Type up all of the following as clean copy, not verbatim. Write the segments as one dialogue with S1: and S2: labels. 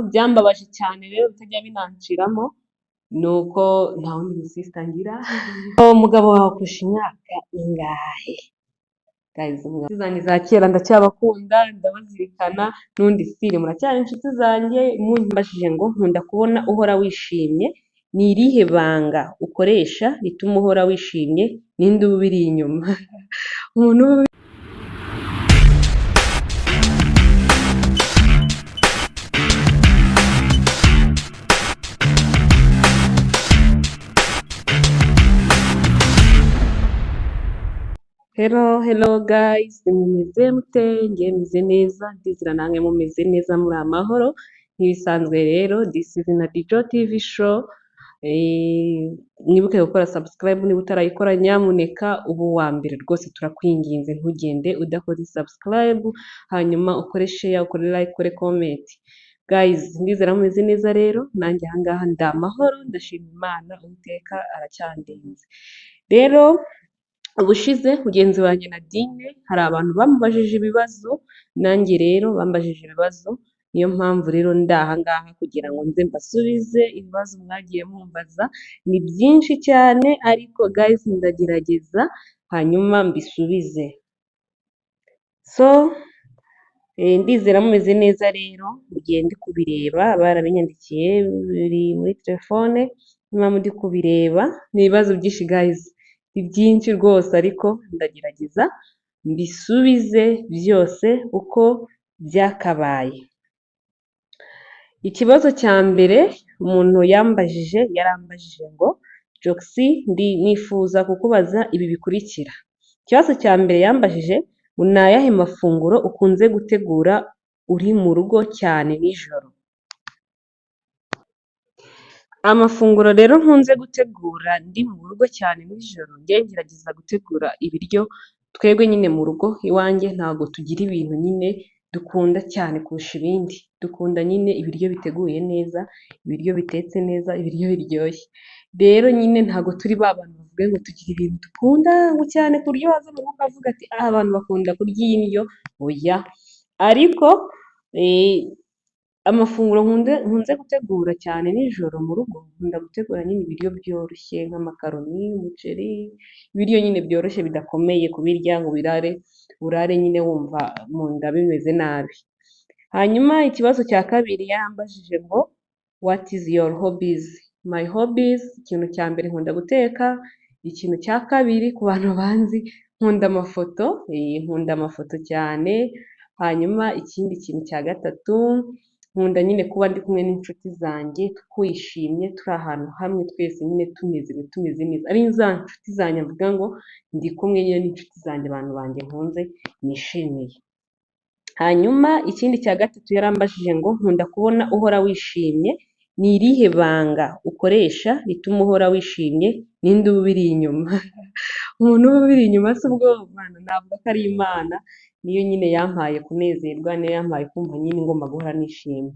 S1: Byambabaje cyane rero bitajya binanshiramo ni uko nta wundi musisita ngira. Umugabo wawe akurusha imyaka ingahe? Guys, inshuti zanjye za kera ndacyabakunda, ndabazirikana n'undi sire muracyari inshuti zanjye. Mumbajije ngo nkunda kubona uhora wishimye, ni irihe banga ukoresha rituma uhora wishimye? Ninde uba ubiri inyuma? Umuntu uba Hello, hello guys, mumeze mute? Njye meze neza, ndizera namwe mumeze neza, muri amahoro. Nk'ibisanzwe rero, this is Nadijo TV show. Mwibuke gukora subscribe niba utarayikora, nyamuneka ubu wa mbere rwose turakwinginze, ntugende udakoze subscribe, hanyuma ukore share, ukore like, ukore comment. Guys, ndizera mumeze neza rero, nanjye ahangaha ndi amahoro, ndashima Imana, Uwiteka aracyandinze. Rero ubushize mugenzi wanjye Nadine hari abantu bamubajije ibibazo, nanjye rero bambajije ibibazo, niyo mpamvu rero ndi ahangaha kugira ngo nze mbasubize ibibazo mwagiye mumbaza. Ni byinshi cyane ariko guys ndagerageza hanyuma mbisubize. So ndizera mumeze neza rero, mugihe ndi kubireba barabinyandikiye biri muri telefone, niba muri kubireba ni ibibazo byinshi guys, ni byinshi rwose ariko ndagerageza mbisubize byose uko byakabaye. Ikibazo cya mbere umuntu yambajije, yarambajije ngo Joxy, ndi nifuza kukubaza ibi bikurikira. Ikibazo cya mbere yambajije ngo ni ayahe mafunguro ukunze gutegura uri mu rugo cyane nijoro? Amafunguro rero nkunze gutegura ndi mu rugo cyane nijoro, njye ngerageza gutegura ibiryo twebwe nyine mu rugo iwanjye ntabwo tugira ibintu nyine dukunda cyane kurusha ibindi, dukunda nyine ibiryo biteguye neza, ibiryo bitetse neza, ibiryo biryoshye. Rero nyine ntabwo turi ba bantu bavuga ngo tugira ibintu dukunda ngo cyane ku buryo waza mu rugo ukavuga ati aha abantu bakunda kurya iyi ndyo, oya. Ariko amafunguro nkunze gutegura cyane nijoro mu rugo, nkunda gutegura nyine ibiryo byoroshye nk'amakaroni, umuceri, ibiryo nyine byoroshye bidakomeye kubirya ngo birare, urare nyine wumva mu nda bimeze nabi. Hanyuma ikibazo cya kabiri yarambajije ngo what is your hobbies? My hobbies, ikintu cya mbere nkunda guteka, ikintu cya kabiri ku bantu banzi nkunda amafoto, nkunda amafoto cyane, hanyuma ikindi kintu cya gatatu nkunda nyine kuba ndi kumwe n'inshuti zanjye twishimye, turi ahantu hamwe twese nyine tumeze neza, ari za nshuti zanjye mvuga ngo ndi kumwe nyine n'inshuti zanjye, abantu banjye nkunze nishimiye. Hanyuma ikindi cya gatatu yarambajije ngo nkunda kubona uhora wishimye, ni irihe banga ukoresha rituma uhora wishimye? Ninde uba ubiri inyuma? Umuntu uba ubiri inyuma si ubwo navuga ko ari Imana, niyo nyine yampaye kunezerwa, niyo yampaye kumva nyine ngomba guhora nishimye.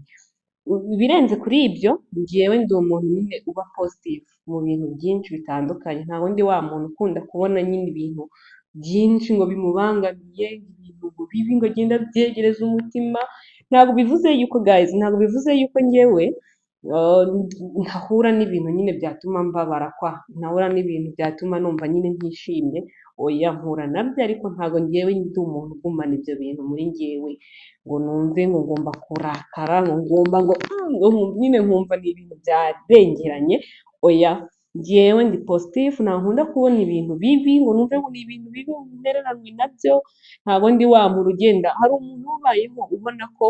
S1: Ibirenze kuri ibyo, njyewe ndi umuntu nyine uba positive mu bintu byinshi bitandukanye, ntabwo ndi wa muntu ukunda kubona nyine ibintu byinshi ngo bimubangamiye, ibintu bibi ngo agende abyegereza umutima. Ntabwo bivuze yuko guys, ntabwo bivuze yuko njyewe ntahura n'ibintu nyine byatuma mbabara kwa, ntahura n'ibintu byatuma numva nyine ntishimye, oya mpura nabyo ariko ntabwo njyewe ndi umuntu ugumana ibyo bintu muri njyewe ngo numve ngo ngomba kurakara, ngo ngomba ngo nyine nkumva ni ibintu byarengeranye, oya. Njyewe ndi positive, ntabwo nkunda kubona ibintu bibi ngo numve ngo ni ibintu bibi ntereranwe nabyo, ntabwo ndi wa muntu ugenda, hari umuntu ubayeho ubona ko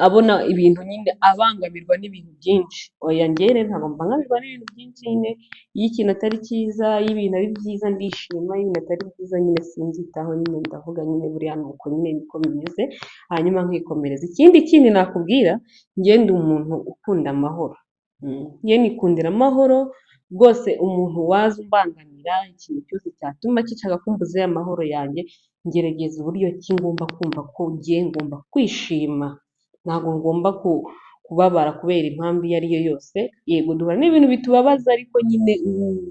S1: abona ibintu nyine abangamirwa n'ibintu byinshi, oya njyewe rero ntabwo mbangamirwa n'ibintu byinshi nyine, iyo ikintu atari cyiza, iyo ibintu ari byiza ndishima, iyo ibintu atari byiza nyine simbyitaho nyine ndavuga nyine buriya ni uko nyine niko bimeze, hanyuma nkikomereza. Ikindi kindi nakubwira, njyewe ndi umuntu ukunda amahoro, njyewe nikundira amahoro rwose, umuntu waza umbangamira ikintu cyose cyatuma gishaka kumbuza ya mahoro yanjye, ngerageza uburyo ki ngomba kumva ko njye ngomba kwishima, ntabwo ngomba kubabara kubera impamvu iyo ari yo yose. Yego duhura n'ibintu bitubabaza ariko nyine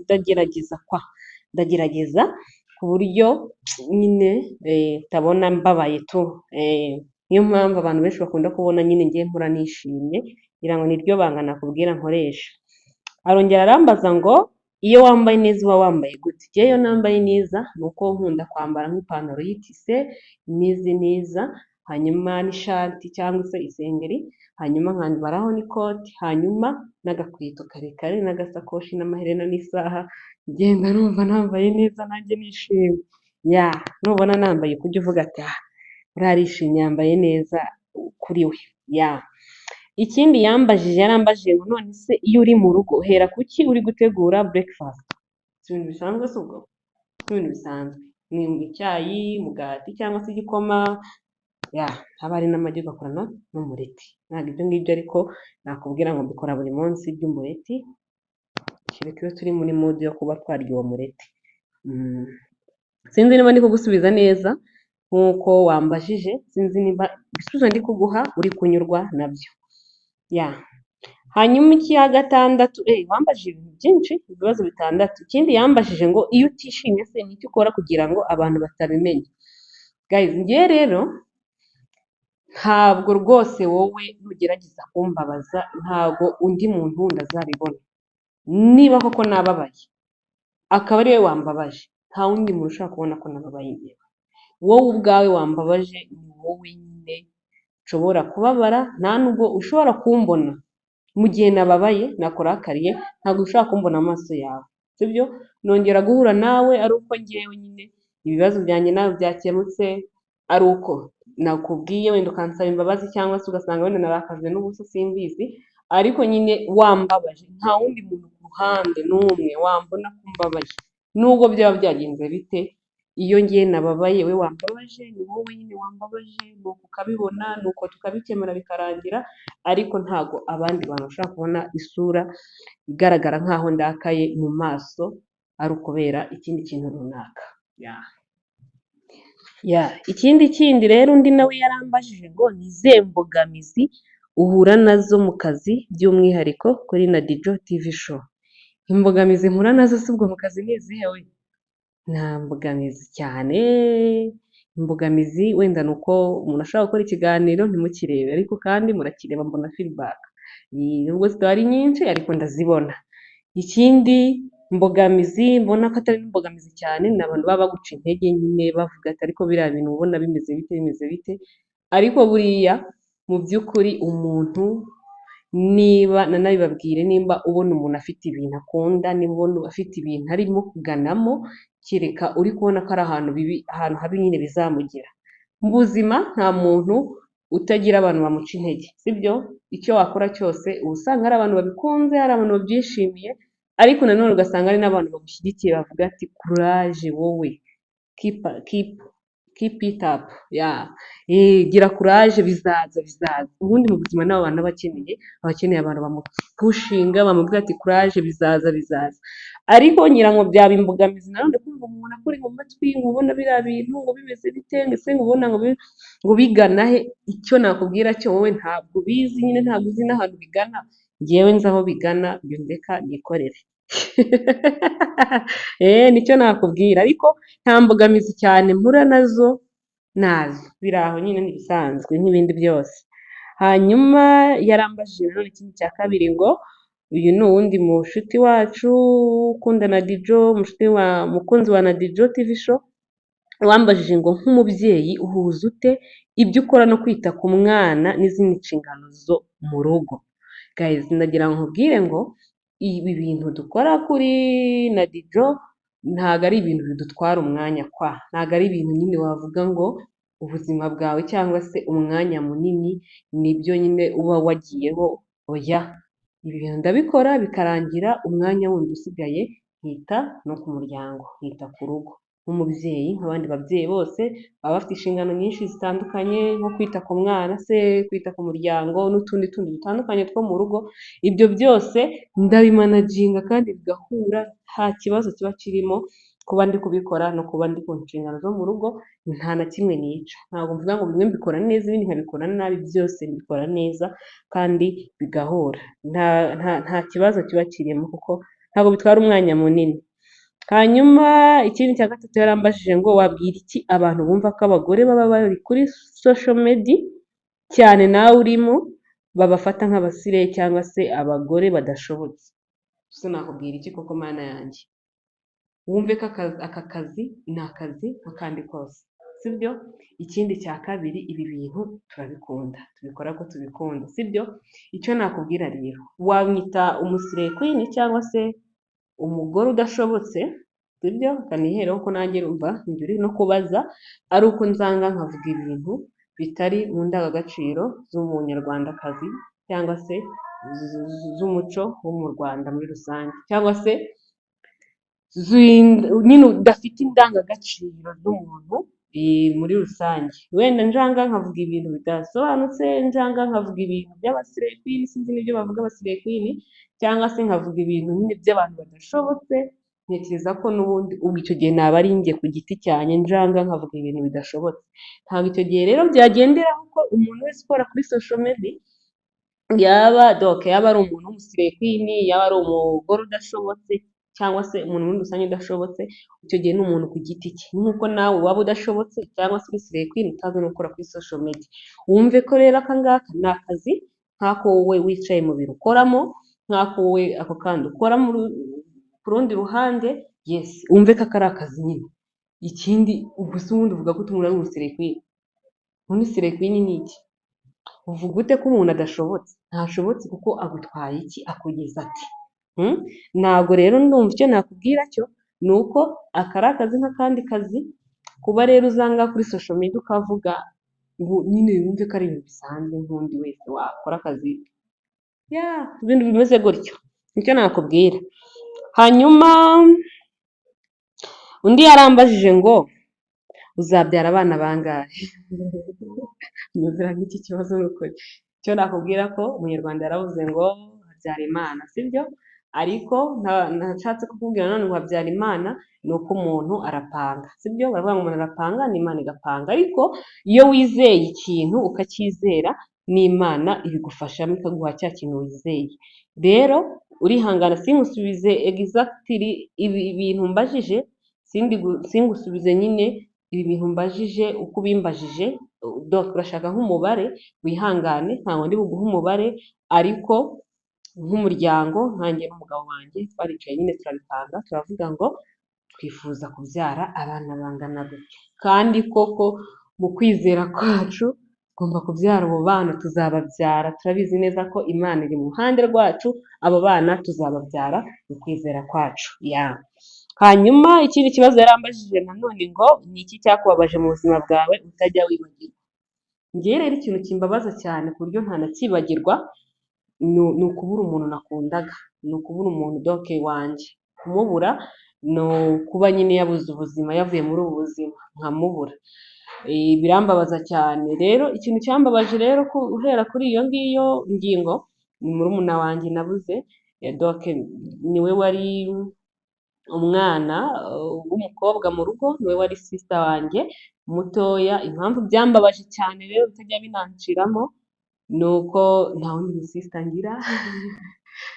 S1: ndagerageza kwa, ndagerageza ku buryo nyine utabona mbabaye tu. Niyo mpamvu abantu benshi bakunda kubona nyine ngiye mpora nishimye, ngira ngo niryo banga nakubwira nkoresha. Arongera arambaza ngo iyo wambaye neza uba wambaye gute? Njyewe iyo nambaye neza ni uko nkunda kwambara nk'ipantaro y'itise imeze neza, hanyuma n'ishati cyangwa se isengeri, hanyuma nkambaraho n'ikoti, hanyuma n'agakweto karekare n'agasakoshi n'amaherena n'isaha, ngenda numva nambaye neza nanjye nishimye. Ya, nubona nambaye uku ujye uvuga ati ah, buriya arishimye yambaye neza kuri we. Ya. Ikindi yambajije, yarambajije ngo none se iyo uri mu rugo uhera kuki uri gutegura breakfast? Si ibintu bisanzwe se ubwo? Si ibintu bisanzwe. Ni icyayi, umugati cyangwa se igikoma, ya, haba hari n'amagi ugakorana n'umureti. Ntabwo ibyo ngibyo ariko nakubwira ngo mbikora buri munsi by'umureti, kereka iyo turi muri mood yo kuba twarya uwo mureti. Sinzi niba ndi kugusubiza neza nk'uko wambajije, sinzi niba ibisubizo ndi kuguha uri kunyurwa nabyo. Ya. Hanyuma icya gatandatu, wambajije ibintu byinshi, ibibazo bitandatu. Ikindi yambajije ngo iyo utishimye se ni iki ukora kugira ngo abantu batabimenya? Guys, njyewe rero ntabwo rwose wowe nugerageza kumbabaza, ntabwo undi muntu wundi azabibona. Niba koko nababaye, akaba ari wowe wambabaje, nta wundi muntu ushobora kubona ko nababaye njyewe. Wowe ubwawe wambabaje ni wowe nyine nshobora kubabara, nta nubwo ushobora kumbona mu gihe nababaye, nakurakariye, ntabwo ushobora kumbona amaso yawe, sibyo? Nongera guhura nawe ari uko njyewe nyine ibibazo byanjye nawe byakemutse, ari uko nakubwiye wenda ukansaba imbabazi cyangwa se ugasanga wenda narakajwe n'ubusa, simbizi, ariko nyine wambabaje, nta wundi muntu ku ruhande n'umwe wambona ko mbabaye, nubwo byaba byagenze bite. Iyo ngiye nababaye, we wambabaje, ni wowe nyine wambabaje, nuko ukabibona, nuko tukabikemura bikarangira, ariko ntago abandi bantu bashobora kubona isura igaragara nk'aho ndakaye mu maso ari ukubera ikindi kintu runaka. Ya, ikindi kindi rero, undi nawe yarambajije ngo ni izihe mbogamizi uhura nazo mu kazi, by'umwihariko kuri Nadijo TV Show? Imbogamizi mpura nazo si ubwo mu kazi ni izihe we? Nta mbogamizi cyane, imbogamizi wenda ni uko umuntu ashobora gukora ikiganiro ntimukirebe, ariko kandi murakireba, mbona feedback. Nubwo zitaba ari nyinshi ariko ndazibona. Ikindi mbogamizi mbona ko atari imbogamizi cyane, ni abantu baba baguca intege nyine bavuga ati ariko biriya bintu ubona bimeze bite, bimeze bite? Ariko buriya mu by'ukuri umuntu niba nanabibabwire, nimba ubona umuntu afite ibintu akunda, niba ubona afite ibintu arimo kuganamo, kereka uri kubona ko ari ahantu bibi, ahantu habi nyine bizamugera. Mu buzima nta muntu utagira abantu bamuca intege, sibyo? Icyo wakora cyose uba usanga hari abantu babikunze, hari abantu babyishimiye, ariko nanone ugasanga hari n'abantu bagushyigikiye bavuga ati courage wowe, keep keep keep it up, yeah, gira courage, bizaza, bizaza. Ubundi mu buzima nabo bantu aba akeneye abantu bamupushinga, bamubwira ati courage, bizaza, bizaza. Ariko ngira ngo byaba imbogamizi nanone kumva umuntu akuri mu matwi ngo ubona biriya bintu ngo bimeze bite, ngo ese ngo ubona ngo bigana he? Icyo nakubwira cyo, wowe ntabwo ubizi nyine, ntabwo uzi n'ahantu bigana. Njyewe nzi aho bigana, jya undeka nikorere. Nicyo nakubwira, ariko nta mbogamizi cyane mpura nazo, nazo biri aho nyine, ni ibisanzwe nk'ibindi byose. Hanyuma yarambajije nanone ikindi cya kabiri ngo uyu ni uwundi mushuti wacu ukunda Nadijo, mushuti wa mukunzi wa Nadijo TV Show, wambajije ngo nk'umubyeyi uhuza ute ibyo ukora no kwita ku mwana n'izindi nshingano zo mu rugo? Guys, ndagira ngo nkubwire ngo ibi bintu dukora kuri Nadijo ntabwo ari ibintu bidutwara umwanya kwa, ntabwo ari ibintu nyine wavuga ngo ubuzima bwawe cyangwa se umwanya munini nibyo nyine uba wagiyeho, oya. Ibi bintu ndabikora bikarangira, umwanya wundi usigaye nkita no ku muryango, nkita ku rugo. Nk'umubyeyi, nk'abandi babyeyi bose baba bafite inshingano nyinshi zitandukanye, nko kwita ku mwana se, kwita ku muryango n'utundi tundi dutandukanye two mu rugo, ibyo byose ndabimanaginga kandi bigahura, nta kibazo kiba kirimo kuba ndi kubikora no kuba ndi ku nshingano zo mu rugo, nta na kimwe nica. Ntabwo mvuga ngo bimwe mbikora neza ibindi nkabikora nabi, byose mbikora neza kandi bigahura. Nta kibazo kiba kirimo kuko ntabwo bitwara umwanya munini. Hanyuma ikindi cya gatatu yarambajije ngo wabwira iki abantu bumva ko abagore baba bari kuri social media cyane nawe urimo, babafata nk'abaslay cyangwa se abagore badashobotse. Ese nakubwira iki koko Mana yanjye? Wumve ko aka kazi ni akazi nk'akandi kose, sibyo? Ikindi cya kabiri, ibi bintu turabikunda, tubikora ko tubikunda, sibyo? Icyo nakubwira rero, wamwita umuslay queen cyangwa se umugore udashobotse, sibyo? Reka nihereho ko nanjye urumva njye uri no kubaza, ari uko nzanga nkavuga ibintu bitari mu ndangagaciro z'umunyarwandakazi cyangwa se z'umuco wo mu Rwanda muri rusange, cyangwa se nyine udafite indangagaciro z'umuntu muri rusange. Wenda njanga nkavuga ibintu bidasobanutse, njanga nkavuga ibintu by'abaslay queen, sinzi n'ibyo bavuga abaslay queen, cyangwa se nkavuga ibintu nyine by'abantu badashobotse, ntekereza ko n'ubundi ubwo icyo gihe naba ari njye ku giti cyanjye njanga nkavuga ibintu bidashobotse. Ntabwo icyo gihe rero byagenderaho ko umuntu wese ukora kuri social media yaba donc yaba ari umuntu w'umuslay queen, yaba ari umugore udashobotse cyangwa se umuntu muri rusange udashobotse, icyo gihe ni umuntu ku giti cye. Nk'uko nawe waba udashobotse cyangwa se uri slay queen utazi no gukora kuri social media. Wumve ko rero aka ngaka ni akazi nk'ako wowe wicaye mu biro ukoramo, nk'ako wowe ako kandi ukora ku rundi ruhande, yes, wumve ko aka ari akazi nyine. Ikindi, ubwo se ubundi uvuga gute umuntu ari umuslay queen? Ubundi slay queen ni iki? Uvuga ute ko umuntu adashobotse? Ntashobotse kuko agutwaye iki? Akugeza ate? Ntabwo rero ndumva icyo nakubwira cyo ni uko aka ari akazi nk'akandi kazi, kuba rero uzanga kuri social media ukavuga ngo nyine wumve ko ari ibintu bisanzwe nk'undi wese wakora akazi, yeah, ibintu bimeze gutyo, nicyo nakubwira. Hanyuma undi yarambajije ngo uzabyara abana bangahe? Nyumvira nk'iki kibazo ni ukuri. Icyo nakubwira ko Umunyarwanda yaravuze ngo habyara Imana, sibyo? Ariko ntashatse kukubwira none ngo habyara Imana, ni uko umuntu arapanga, sibyo? Baravuga ngo umuntu arapanga n'Imana igapanga, ariko iyo wizeye ikintu ukacyizera, n'Imana ibigufashamo ikaguha cya kintu wizeye. Rero urihangana singusubize exactly ibi bintu mbajije, singusubize nyine ibi bintu mbajije uko ubimbajije, donc urashaka nk'umubare, wihangane ntabwo ndi buguhe umubare, ariko nk'umuryango nkanjye n'umugabo wanjye twaricaye nyine turabipanga, turavuga ngo twifuza kubyara abana bangana gutya, kandi koko mu kwizera kwacu tugomba kubyara abo bana, tuzababyara, turabizi neza ko Imana iri mu ruhande rwacu, abo bana tuzababyara mu kwizera kwacu, yeah. Hanyuma ikindi kibazo yarambajije nanone ngo ni iki cyakubabaje mu buzima bwawe utajya wibagirwa? Njyewe rero ikintu kimbabaza cyane ku buryo ntanakibagirwa ni ukubura umuntu nakundaga, ni ukubura umuntu donc wanjye, kumubura ni ukuba nyine yabuze ubuzima, yavuye muri ubu buzima nkamubura, birambabaza cyane. Rero ikintu cyambabaje rero guhera kuri iyo ngiyo ngingo, ni murumuna wanjye nabuze, donc niwe wari umwana w'umukobwa mu rugo, niwe wari sister wanjye mutoya. Impamvu byambabaje cyane rero bitajya binanshiramo ni uko nta wundi musister ngira,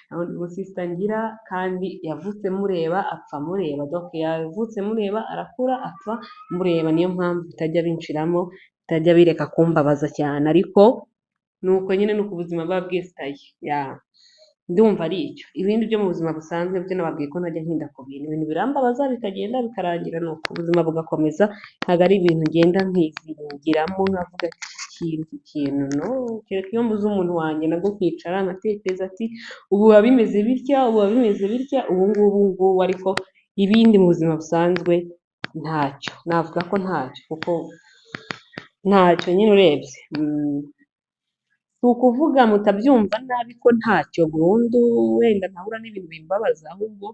S1: nta wundi musister ngira, kandi yavutse mureba apfa mureba, donc yavutse mureba arakura apfa mureba, niyo mpamvu bitajya binshiramo, bitajya bireka kumbabaza cyane, ariko ni uko nyine ni uko ubuzima buba bwesitaye, yeah. Ndumva ari icyo. Ibindi byo mu buzima busanzwe byo nababwiye ko ntajya ntinda ku bintu, ibintu birambabaza bikagenda bikarangira, nuko ubuzima bugakomeza, ntabwo ari ibintu ngenda nkizingiramo nkavuga ati iki kintu, iki kintu, no, kereka iyo mbuze umuntu wanjye nabwo nkicara nkatekereza ati ubu biba bimeze bitya, ubu biba bimeze bitya, ubu ngubu ngubu, ariko ibindi mu buzima busanzwe ntacyo, navuga ko ntacyo kuko ntacyo nyine urebye. Si ukuvuga mutabyumva nabi ko ntacyo burundu wenda ntahura n'ibintu bimbabaza, ahubwo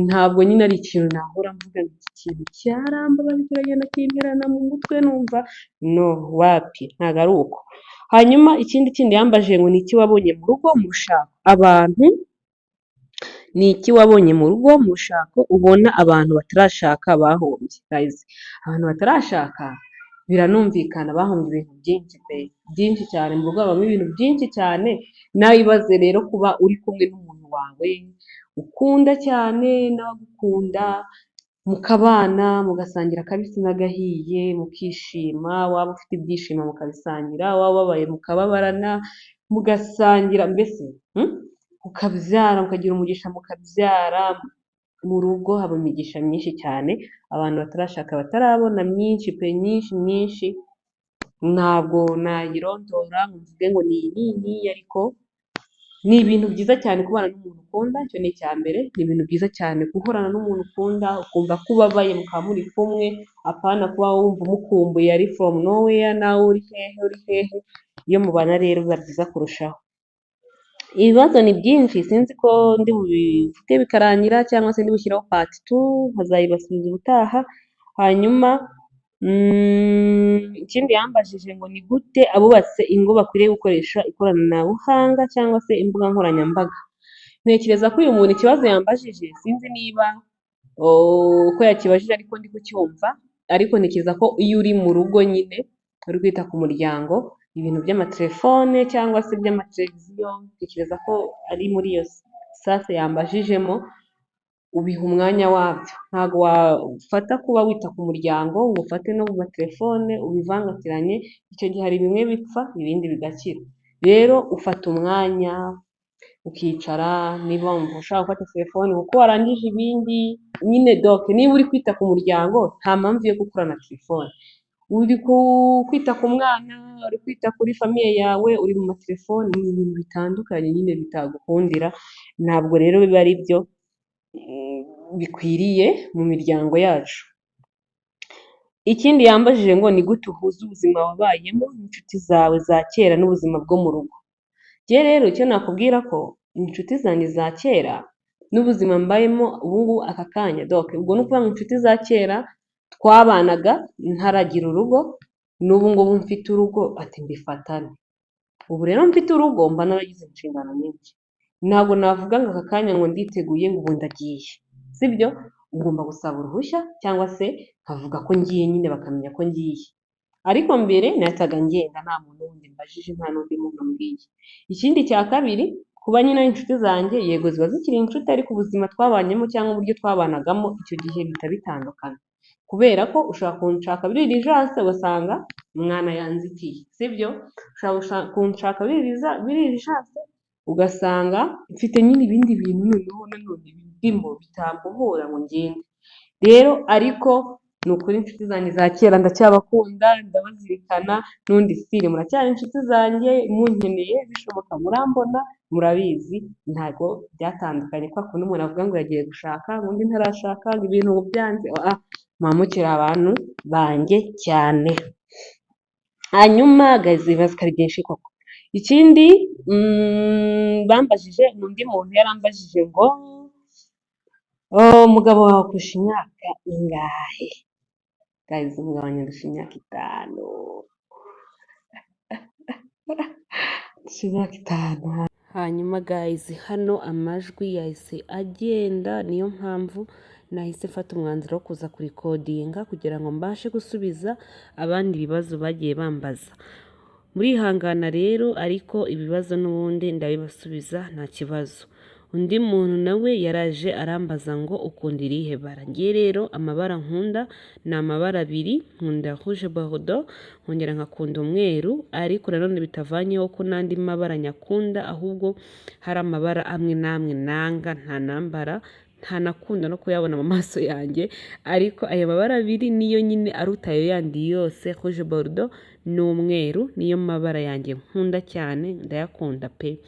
S1: ntabwo nyine ari ikintu nahora mvuga ngo iki kintu cyarambabaje kiragenda kinterana mu mutwe numva, no, wapi, ntabwo ari uko. Hanyuma ikindi kindi yambajije ngo ni iki wabonye mu rugo mu rushako? Abantu, ni iki wabonye mu rugo mu rushako ubona abantu batarashaka bahombye? Guys, abantu batarashaka biranumvikana bahombye ibintu byinshi pe, byinshi cyane, mu rugo habamo ibintu byinshi cyane, nawe ibaze rero kuba uri kumwe n'umuntu wawe ukunda cyane nawe agukunda, Mukabana, mugasangira akabisi n'agahiye, mukishima, waba ufite ibyishimo mukabisangira, waba ubabaye mukababarana, mugasangira mbese ukabyara, mukagira umugisha mukabyara, mu rugo haba imigisha myinshi cyane, abantu batarashaka batarabona myinshi pe, myinshi myinshi, ntabwo nayirondora ngo mvuge ngo ni iyi n'iyi n'iyi, ariko ni ibintu byiza cyane kubana n'umuntu ukunda, icyo ni icya mbere, ni ibintu byiza cyane guhorana n'umuntu ukunda, ukumva ko ubabaye mukaba muri kumwe, apana kuba wumva umukumbuye ari from nowhere, nawe uri hehe uri hehe, iyo mubana rero biba byiza kurushaho. Ibibazo ni byinshi, sinzi ko ndi bubivuge bikarangira cyangwa se ndi bushyireho part two, nkazayibasubiza ubutaha, hanyuma ikindi yambajije ngo ni gute abubatse ingo bakwiriye gukoresha ikoranabuhanga cyangwa se imbuga nkoranyambaga. Ntekereza ko uyu muntu ikibazo yambajije, sinzi niba uko yakibajije ariko ndi kucyumva, ariko ntekereza ko iyo uri mu rugo nyine uri kwita ku muryango, ibintu by'amatelefone cyangwa se by'amateleviziyo, ntekereza ko ari muri iyo sens yambajijemo, ubiha umwanya wabyo. Ntabwo wafata kuba wita ku muryango ngo ufate no mu matelefone ubivangatiranye, icyo gihe hari bimwe bipfa ibindi bigakira. Rero ufata umwanya ukicara, niba wumva ushaka gufata telefone kuko warangije ibindi, nyine donc niba uri kwita ku muryango nta mpamvu yo gukora na telefone. Uri kwita ku mwana, uri kwita kuri famille yawe, uri mu matelefone, ni ibintu bitandukanye nyine bitagukundira, ntabwo rero biba ari byo bikwiriye mu miryango yacu. Ikindi yambajije ngo ni gute uhuza ubuzima wabayemo n'inshuti zawe za kera n'ubuzima bwo mu rugo? Njyewe rero icyo nakubwira ko inshuti zanjye za kera n'ubuzima mbayemo ubu ngubu aka kanya, donc ubwo ni ukuvuga ngo inshuti za kera twabanaga ntaragira urugo, n'ubu ngubu mfite urugo, ati mbifata nte? Ubu rero mfite urugo mba naragize inshingano nyinshi, ntabwo navuga ngo aka kanya ngo nditeguye ngo ubu ndagiye, sibyo? Ngomba gusaba uruhushya cyangwa se nkavuga ko ngiye nyine bakamenya ko ngiye, ariko mbere nahitaga ngenda nta muntu wundi mbajije, nta n'undi muntu mbwiye. Ikindi cya kabiri, kuba nyine ari inshuti zanjye, yego ziba zikiri inshuti, ariko ubuzima twabanyemo cyangwa uburyo twabanagamo icyo gihe bihita bitandukana, kubera ko ushobora kunshaka biri urgence ugasanga umwana yanzitiye, sibyo? Ushobora kunshaka biri urgence ugasanga mfite nyine ibindi bintu noneho nanone ndimo bitambohora ngo ngende. Rero ariko ni ukuri inshuti zanjye za kera ndacyabakunda, ndabazirikana, n'ubundi still muracyari inshuti zanjye, munkeneye bishoboka murambona, murabizi ntabwo byatandukanye kwa kundi umuntu avuga ngo yagiye gushaka, undi ntarashaka, ngo ibintu byanze, muba mukiri abantu banjye cyane. Hanyuma guys, ibibazo ko ari byinshi koko! Ikindi bambajije, ni undi muntu yarambajije ngo umugabo wawe akurusha imyaka ingahe? Guys, umugabo wanjye andusha imyaka 5, andusha imyaka 5. Hanyuma guys, hano amajwi yahise agenda, niyo mpamvu nahise mfata umwanzuro wo kuza kurikodinga kugira ngo mbashe gusubiza abandi ibibazo bagiye bambaza. Murihangana rero, ariko ibibazo n'ubundi ndabibasubiza nta kibazo. Undi muntu nawe yaraje arambaza ngo ukunda irihe bara? Ngewe rero amabara nkunda ni amabara abiri, nkunda rouge bordeaux, nkongera nkakunda umweru, ariko nanone bitavanyeho ko n'andi mabara nyakunda, ahubwo hari amabara amwe n'amwe nanga ntanambara, ntanakunda no kuyabona mu maso yanjye, ariko aya mabara abiri niyo nyine aruta ayo yandi yose, rouge bordeaux n'umweru niyo mabara yanjye nkunda cyane, ndayakunda pe.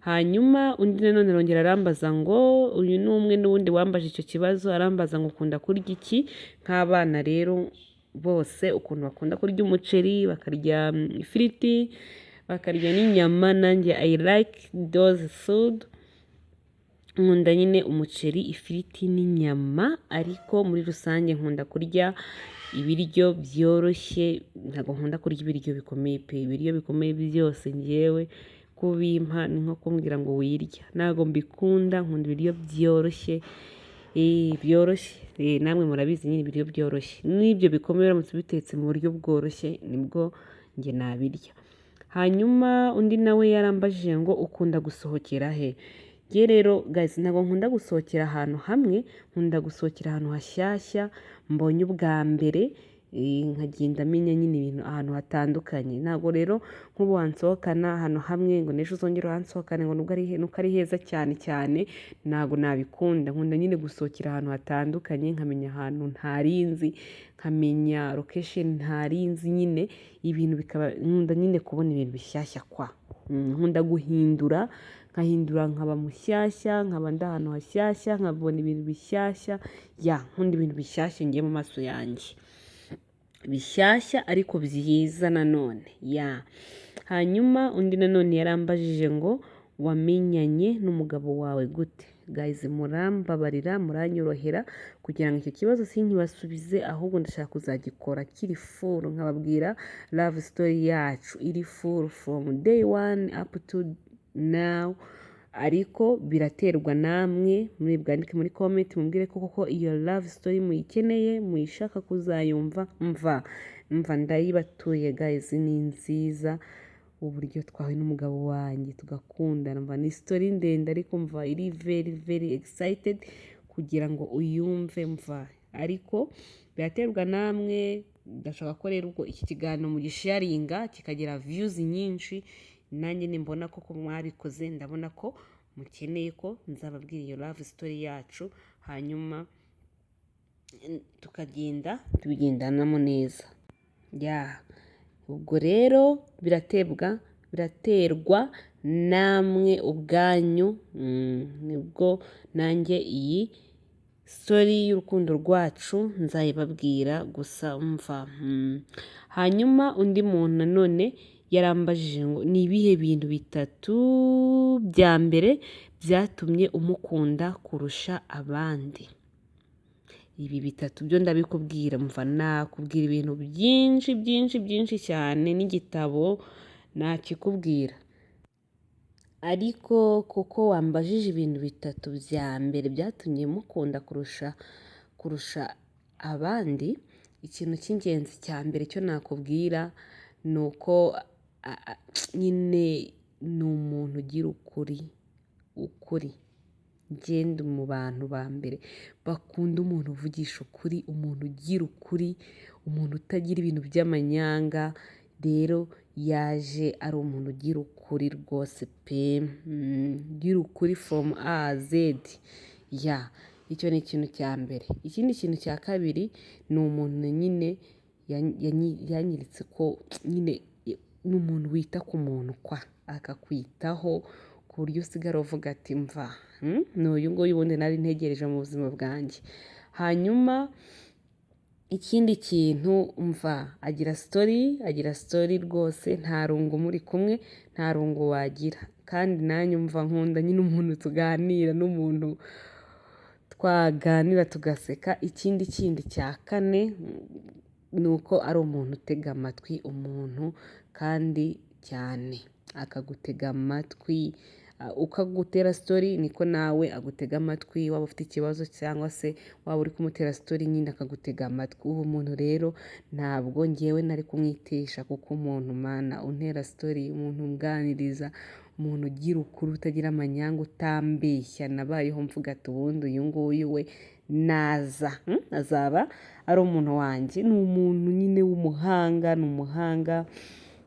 S1: Hanyuma undi nanone arongera arambaza ngo, uyu ni umwe n'ubundi wambaje icyo kibazo, arambaza ngo ukunda kurya iki? Nk'abana rero bose ukuntu bakunda kurya umuceri, bakarya ifiriti, bakarya n'inyama, nanjye I like those food. Nkunda nyine umuceri, ifiriti n'inyama, ariko muri rusange nkunda kurya ibiryo byoroshye, ntabwo nkunda kurya ibiryo bikomeye pe! Ibiryo bikomeye byose njyewe kubimpa ni nko kumbwira ngo wirya, ntabwo mbikunda, nkunda ibiryo byoroshye, byoroshye, namwe murabizi nyine ibiryo byoroshye, n'ibyo bikomeye uramutse ubitetse mu buryo bworoshye nibwo njye nabirya. Hanyuma undi nawe yarambajije ngo ukunda gusohokera he? Njye rero nkunda gusohokera Njye rero guys, ntabwo nkunda gusohokera ahantu hamwe, nkunda gusohokera ahantu hashyashya mbonye ubwa mbere, nkagenda menya nyine ibintu ahantu hatandukanye. Ntabwo rero nk'ubu wansohokana ahantu hamwe ngo n'ejo uzongere uhansohokane ngo nubwo ari nuko ari heza cyane cyane, ntabwo nabikunda. Nkunda nyine gusohokera ahantu hatandukanye, nkamenya ahantu ntarinzi, nkamenya location ntarinzi nyine, ibintu bikaba, nkunda nyine kubona ibintu bishyashya kwa. Nkunda guhindura, nkahindura nkaba mushyashya, nkaba ndi ahantu hashyashya, nkabona ibintu bishyashya, ya, nkunda ibintu bishyashya ngiye mu maso yanjye. Bishyashya ariko byiza nanone, ya. Hanyuma undi nanone yarambajije ngo wamenyanye n'umugabo wawe gute? Guys, murambabarira, muranyorohera kugira ngo icyo kibazo sinkibasubize, ahubwo ndashaka kuzagikora kiri full, nkababwira love story yacu iri full from day one up to now. Ariko biraterwa namwe, muri bwandike muri comment mumbwire ko koko iyo love story muyikeneye, muyishaka kuzayumva. Mva ndayibatuye guys, ni nziza, uburyo twahuye n'umugabo wanjye tugakundana. Mva ni story ndende, ariko mva iri very very excited kugira ngo uyumve. Mva ariko biraterwa namwe. Ndashaka ko rero ubwo iki kiganiro mugisharinga kikagira views nyinshi, nanjye nimbona koko mwabikoze, ndabona ko mukeneye ko nzababwira iyo love story yacu, hanyuma tukagenda tubigendanamo neza. Ya, ubwo rero biraterwa namwe ubwanyu, nibwo nanjye iyi story y'urukundo rwacu nzayibabwira gusa. Mva hanyuma undi muntu nanone yarambajije ngo ni ibihe bintu bitatu bya mbere byatumye umukunda kurusha abandi? Ibi bitatu byo ndabikubwira. Mva nakubwira ibintu byinshi byinshi byinshi cyane, n'igitabo nakikubwira, ariko kuko wambajije ibintu bitatu bya mbere byatumye mukunda kurusha abandi, ikintu cy'ingenzi cya mbere cyo nakubwira ni uko nyine ni umuntu ugira ukuri. Ukuri, ngenda mu bantu ba mbere bakunda umuntu uvugisha ukuri, umuntu ugira ukuri, umuntu utagira ibintu by'amanyanga. Rero yaje ari umuntu ugira ukuri rwose pe, ugira ukuri from A Z. Ya, icyo ni ikintu cya mbere. Ikindi kintu cya kabiri ni umuntu nyine yanyeretse ko nyine ni umuntu wita ku muntu kwa, akakwitaho ku buryo usigara uvuga ati mva ni uyu nguyu ubundi nari ntegereje mu buzima bwanjye. Hanyuma ikindi kintu, mva agira story, agira story rwose. Nta rungu muri kumwe, nta rungu wagira. Kandi nanjye mva nkunda nyine umuntu tuganira, n'umuntu twaganira tugaseka. Ikindi kindi cya kane ni uko ari umuntu utega amatwi umuntu, kandi cyane akagutega amatwi. Uko agutera story niko nawe agutega amatwi. Waba ufite ikibazo cyangwa se waba uri kumutera story, nyine akagutega amatwi. Uwo muntu rero ntabwo ngewe nari kumwitesha, kuko umuntu mana untera story, umuntu unganiriza, umuntu ugira ukuri, utagira amanyanga, utambeshya, nabayeho mvuga ati ubundi uyu nguyu we naza azaba ari umuntu wanjye. Ni umuntu nyine w'umuhanga, ni umuhanga,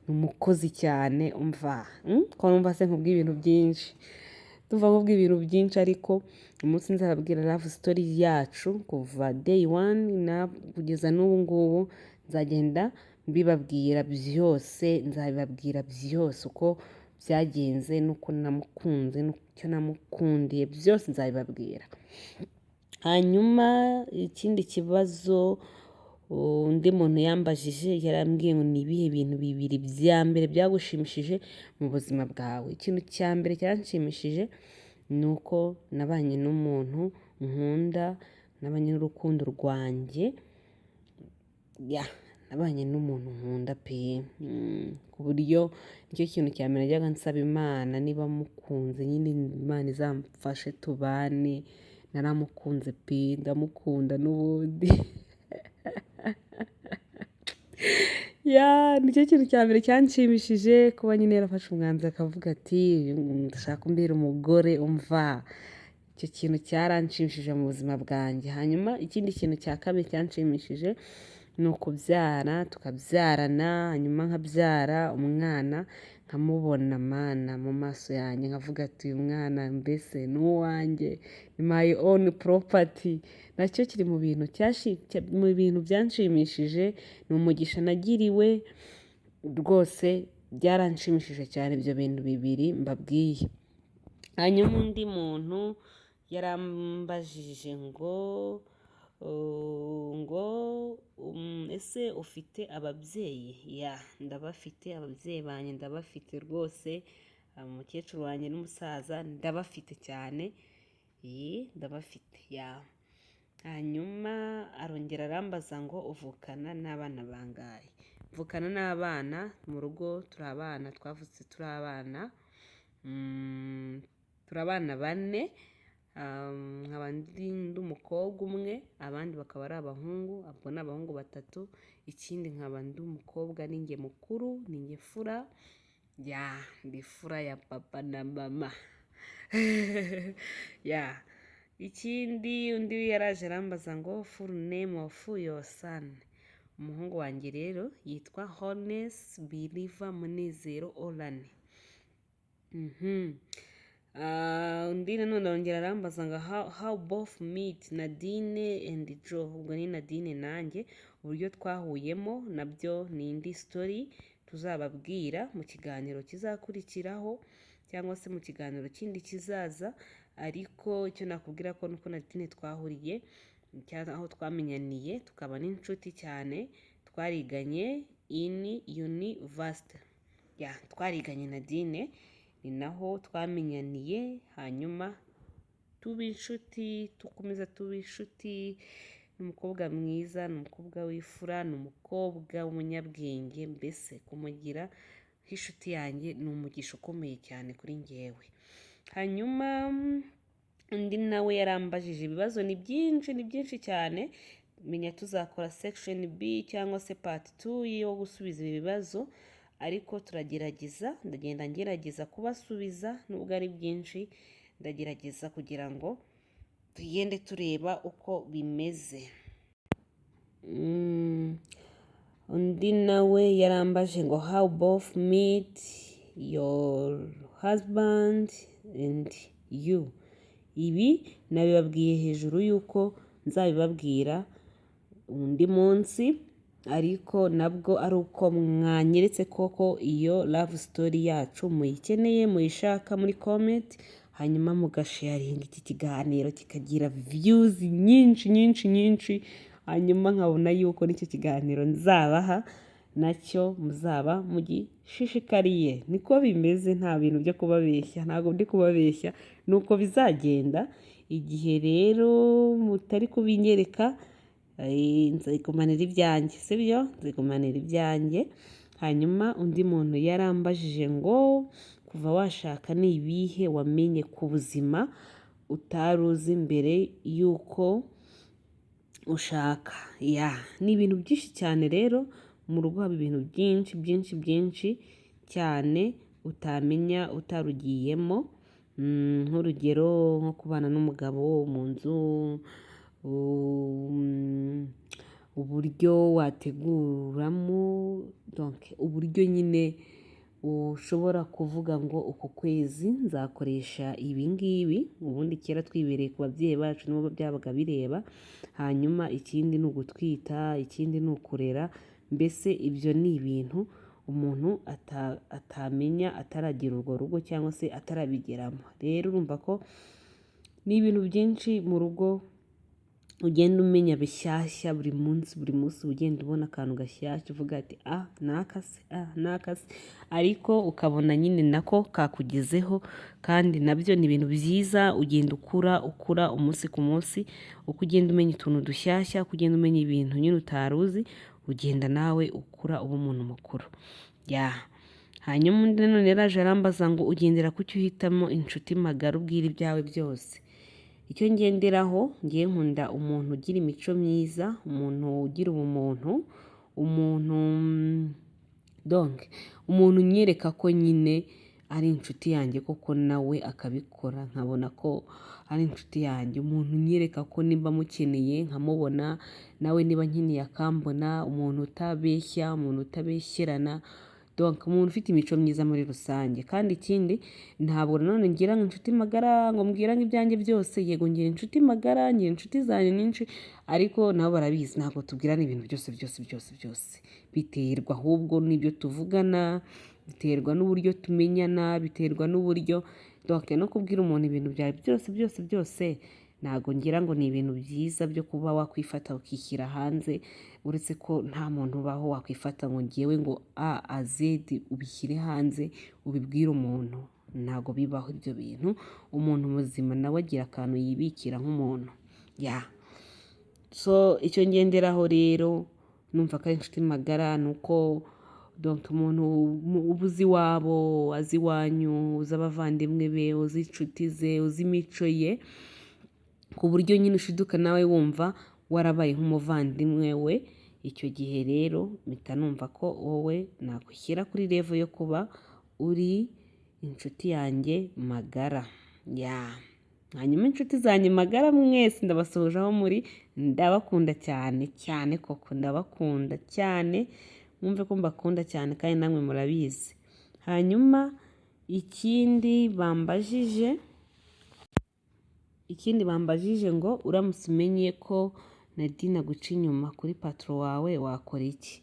S1: ni umukozi cyane. Umva ko numva se nkubwiye ibintu byinshi, tuva nkubwiye ibintu byinshi, ariko umunsi nzababwira love story yacu kuva day one na kugeza n'ubu ngubu, nzagenda mbibabwira byose, nzabibabwira byose uko byagenze n'uko namukunze n'icyo namukundiye, byose nzabibabwira. Hanyuma ikindi kibazo undi muntu yambajije, yarambwiye ngo ni ibihe bintu bibiri bya mbere byagushimishije mu buzima bwawe? Ikintu cya mbere cyanshimishije ni uko nabanye n'umuntu nkunda, nabanye n'urukundo rwanjye. Ya, nabanye n'umuntu nkunda pe, ku buryo nicyo kintu cya mbere najyaga nsaba Imana, niba mukunze nyine Imana izamfashe tubane. Naramukunze pe, ndamukunda n'ubundi. Yeah, nicyo kintu cya mbere cyanshimishije, kuba nyine yarafashe umwanzuro akavuga ati ndashaka kumbera umugore. Umva, icyo kintu cyaranshimishije mu buzima bwanjye. Hanyuma ikindi kintu cya kabiri cyanshimishije ni ukubyara, tukabyarana, hanyuma nkabyara umwana, nkamubona mana mu maso yanjye, nkavuga ati uyu mwana mbese ni uwanjye, ni my own property. Nacyo kiri mu bintu byanshimishije, ni umugisha nagiriwe rwose, byaranshimishije cyane ibyo bintu bibiri mbabwiye. Hanyuma undi muntu yarambajije ngo ese ufite ababyeyi? Yeah, ndabafite, ababyeyi banjye ndabafite rwose, umukecuru wanjye n'umusaza ndabafite cyane, iyi ndabafite, yeah. Hanyuma arongera arambaza ngo uvukana n'abana bangahe? Mvukana n'abana mu rugo, turi abana, twavutse turi abana, turi abana bane, nkaba ndi umukobwa umwe, abandi bakaba ari abahungu, ubwo ni abahungu batatu. Ikindi nkaba ndi umukobwa, ni njye mukuru, ni njye fura, yeah, ndi fura ya papa na mama, yeah. Ikindi undi yaraje arambaza ngo full name of your son. Umuhungu wanjye rero yitwa Hones Believer Munezero Orani. Undi nanone arongera arambaza ngo how both meet Nadine and Joe. Ubwo ni Nadine nanjye, uburyo twahuyemo nabyo ni indi story tuzababwira mu kiganiro kizakurikiraho cyangwa se mu kiganiro kindi kizaza. Ariko icyo nakubwira ko nuko Nadine twahuriye cyangwa aho twamenyaniye tukaba n'inshuti cyane, twariganye in university. Yeah, twariganye Nadine, ni naho twamenyaniye, hanyuma tuba inshuti, dukomeza tuba inshuti. Ni umukobwa mwiza, ni umukobwa w'ifura, ni umukobwa w'umunyabwenge, mbese kumugira nk'inshuti yanjye ni umugisha ukomeye cyane kuri njyewe. Hanyuma undi nawe yarambajije, ibibazo ni byinshi, ni byinshi cyane, menya tuzakora section B cyangwa se part 2 yo gusubiza ibi bibazo, ariko turagerageza, ndagenda ngerageza kubasubiza nubwo ari byinshi, ndagerageza kugira ngo tugende tureba uko bimeze. Undi nawe yarambaje ngo how both meet your husband and you. Ibi nabibabwiye hejuru y'uko nzabibabwira undi munsi, ariko nabwo ari uko mwanyeretse koko iyo love story yacu muyikeneye, muyishaka muri comment, hanyuma mugasharinga iki kiganiro kikagira views nyinshi nyinshi nyinshi, hanyuma nkabona yuko n'icyo kiganiro nzabaha nacyo muzaba mugishishikariye. Niko bimeze, nta bintu byo kubabeshya, ntabwo ndi kubabeshya, ni uko bizagenda. Igihe rero mutari kubinyereka, nzigumanira ibyanjye, sibyo? Nzigumanira ibyanjye. Hanyuma undi muntu yarambajije ngo kuva washaka ni ibihe wamenye ku buzima utari uzi mbere y'uko ushaka? Yeah, ni ibintu byinshi cyane rero, mu rugo haba ibintu byinshi byinshi byinshi cyane utamenya utarugiyemo. Nk'urugero nko kubana n'umugabo mu nzu, uburyo wateguramo, donc uburyo nyine ushobora kuvuga ngo uku kwezi nzakoresha ibi ngibi. Ubundi kera twibereye ku babyeyi bacu nibo byabaga bireba. Hanyuma ikindi ni ugutwita, ikindi ni ukurera, mbese ibyo ni ibintu umuntu atamenya ataragira urwo rugo cyangwa se atarabigeramo. Rero urumva ko ni ibintu byinshi mu rugo ugenda umenya bishyashya buri munsi, buri munsi ugenda ubona akantu gashyashya uvuga ati ah nakase, ah nakase, ariko ukabona nyine nako kakugezeho, kandi nabyo ni ibintu byiza. Ugenda ukura, ukura umunsi ku munsi, uko ugenda umenya utuntu dushyashya, uko ugenda umenya ibintu nyine utari uzi, ugenda nawe ukura uba umuntu mukuru. Yeah. Hanyuma undi nanone yaraje arambaza ngo ugendera ku cyo uhitamo inshuti magara ubwira ibyawe byose? Icyo ngenderaho, ngiye nkunda umuntu ugira imico myiza, umuntu ugira ubumuntu. Umuntu donc umuntu unyereka ko nyine ari inshuti yanjye koko, nawe akabikora nkabona ko ari inshuti yanjye. Umuntu unyereka ko nimba mukeneye nkamubona, nawe niba nkeneye akambona. Umuntu utabeshya, umuntu utabeshyerana, donc umuntu ufite imico myiza muri rusange. Kandi ikindi, ntabwo nanone ngira ngo inshuti magara ngo mbwira ngo ibyanjye byose. Yego, ngira inshuti magara, ngira inshuti zanjye nyinshi, ariko nabo barabizi, ntabwo tubwirana ibintu byose byose byose byose. Biterwa ahubwo n'ibyo tuvugana, biterwa n'uburyo tumenyana, biterwa n'uburyo, donc no kubwira umuntu ibintu byawe byose byose byose, ntabwo ngira ngo ni ibintu byiza byo kuba wakwifata ukishyira hanze, uretse ko nta muntu ubaho wakwifata ngo ngewe ngo A a Z ubishyire hanze ubibwire umuntu. Ntabwo bibaho ibyo bintu. Umuntu muzima nawe agira akantu yibikira nk'umuntu ya. So icyo ngenderaho rero numva ko ari inshuti magara ni uko donc umuntu uba uzi iwabo, azi iwanyu, uzi abavandimwe be, uzi inshuti ze, uzi imico ye, ku buryo nyine ushiduka nawe wumva warabaye nk'umuvandimwe we. Icyo gihe rero mpita numva ko wowe nagushyira kuri level yo kuba uri inshuti yanjye magara ya. Hanyuma inshuti zanjye magara mwese, ndabasuhuje aho muri, ndabakunda cyane cyane koko, ndabakunda cyane, mwumve ko mbakunda cyane kandi namwe murabizi. Hanyuma ikindi bambajije ngo uramutse umenye ko Nadine aguca inyuma kuri patron wawe wakora iki?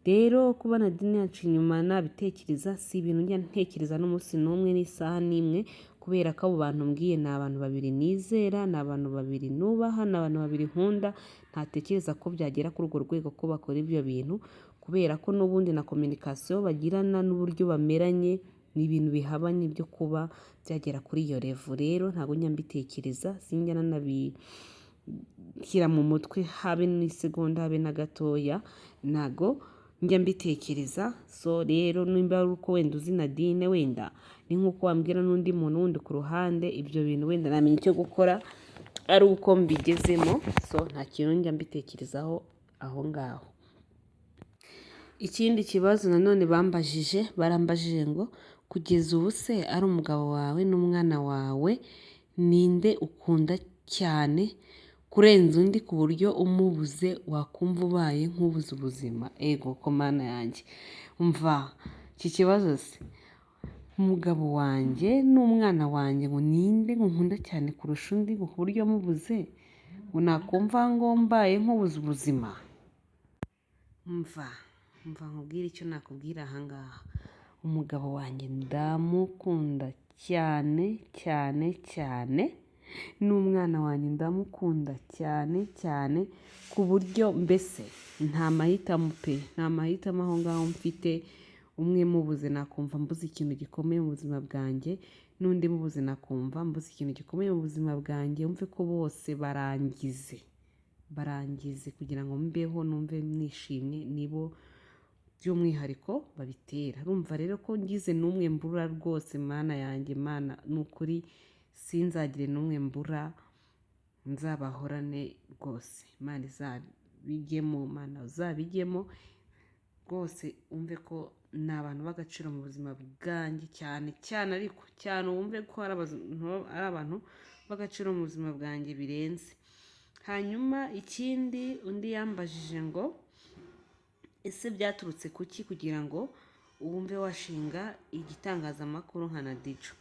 S1: Rero kuba Nadine yaca inyuma nabitekereza, si ibintu njya ntekereza n'umunsi n'umwe n'isaha n'imwe, kubera ko abo bantu mbwiye ni abantu babiri nizera, ni abantu babiri nubaha, ni abantu babiri nkunda. Ntatekereza ko byagera kuri urwo rwego ko bakora ibyo bintu, kubera ko n'ubundi na communication bagirana n'uburyo bameranye ni ibintu bihabanye byo kuba byagera kuri iyo level. Rero ntabwo njya mbitekereza, sinjya nanabishyira mu mutwe habe n'isegonda, habe na gatoya, ntabwo njya mbitekereza. So rero nimba ari uko wenda uzi Nadine, wenda ni nk'uko wambwira n'undi muntu wundi ku ruhande, ibyo bintu wenda namenya icyo gukora ari uko mbigezemo. So nta kintu njya mbitekerezaho aho ngaho. Ikindi kibazo nanone bambajije, barambajije ngo kugeza ubu se ari umugabo wawe n'umwana wawe, ninde ukunda cyane kurenza undi ku buryo umubuze wakumva ubaye nk'ubuze ubuzima? Ego ko Mana yanjye! Umva iki kibazo se, umugabo wanjye n'umwana wanjye, ngo ninde ngo nkunda cyane kurusha undi, ngo ku buryo mubuze ngo nakumva ngo mbaye nk'ubuze ubuzima? Umva nkubwire icyo nakubwira ahangaha. Umugabo wanjye ndamukunda cyane cyane cyane, n'umwana wanjye ndamukunda cyane cyane, ku buryo mbese nta mahitamo pe, nta mahitamo aho ngaho mfite. Umwe mubuze nakumva mbuze ikintu gikomeye mu buzima bwanjye, n'undi mubuze nakumva mbuze ikintu gikomeye mu buzima bwanjye. Wumve ko bose barangize, barangize kugira ngo mbeho numve nishimye, nibo by'umwihariko babitera. Urumva rero ko ngize n'umwe mbura rwose, Mana yanjye, Mana, ni ukuri sinzagire n'umwe mbura, nzabahorane rwose. Imana izabijyemo, Mana uzabijyemo rwose. Wumve ko ni abantu b'agaciro mu buzima bwanjye cyane cyane, ariko cyane wumve ko ari abantu b'agaciro mu buzima bwanjye birenze. Hanyuma ikindi undi yambajije ngo ese byaturutse kuki kugira ngo wumve washinga igitangazamakuru nka Nadijo?